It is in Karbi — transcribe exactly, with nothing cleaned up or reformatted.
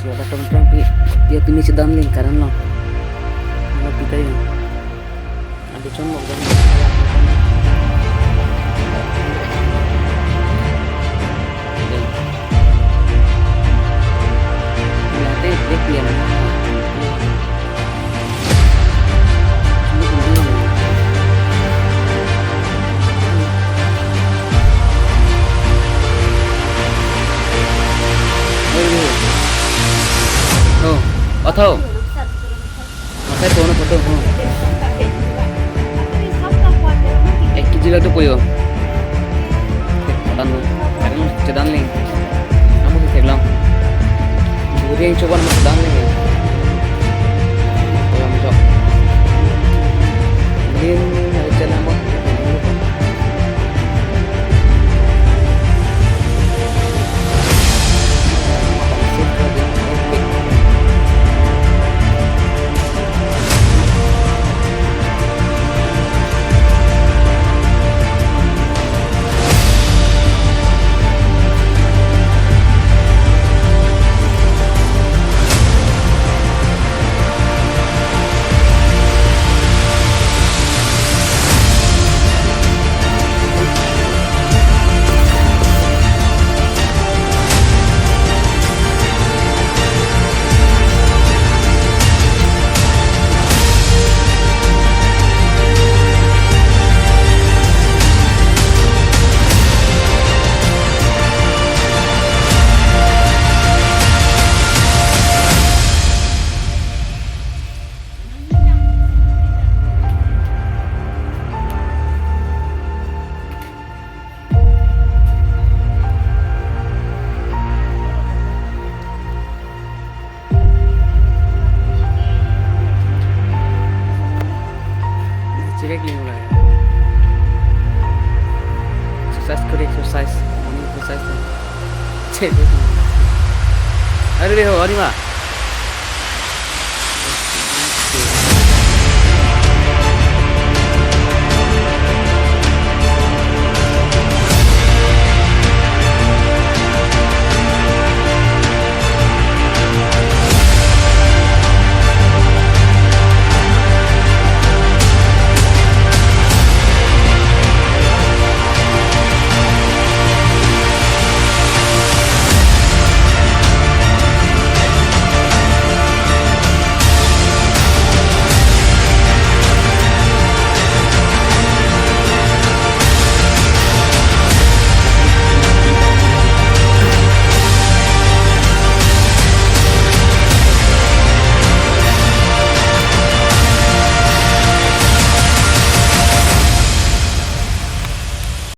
Wala tong tong pi, dia pini sedang ling karan lo. Ano kita ya? Ada cuma kan? Nanti dia pian. Oh, atau. Makai phone photo, oh. Ek kg la tu puyo. Atan, sekarang sedang ling. Kamu sih bilang. Buri yang coba sedang ling. Dalam jok. Ini ada channel apa? Chirek ling ulai. Exercise kori, exercise. Morning exercise. Chirek. Are ho, arima.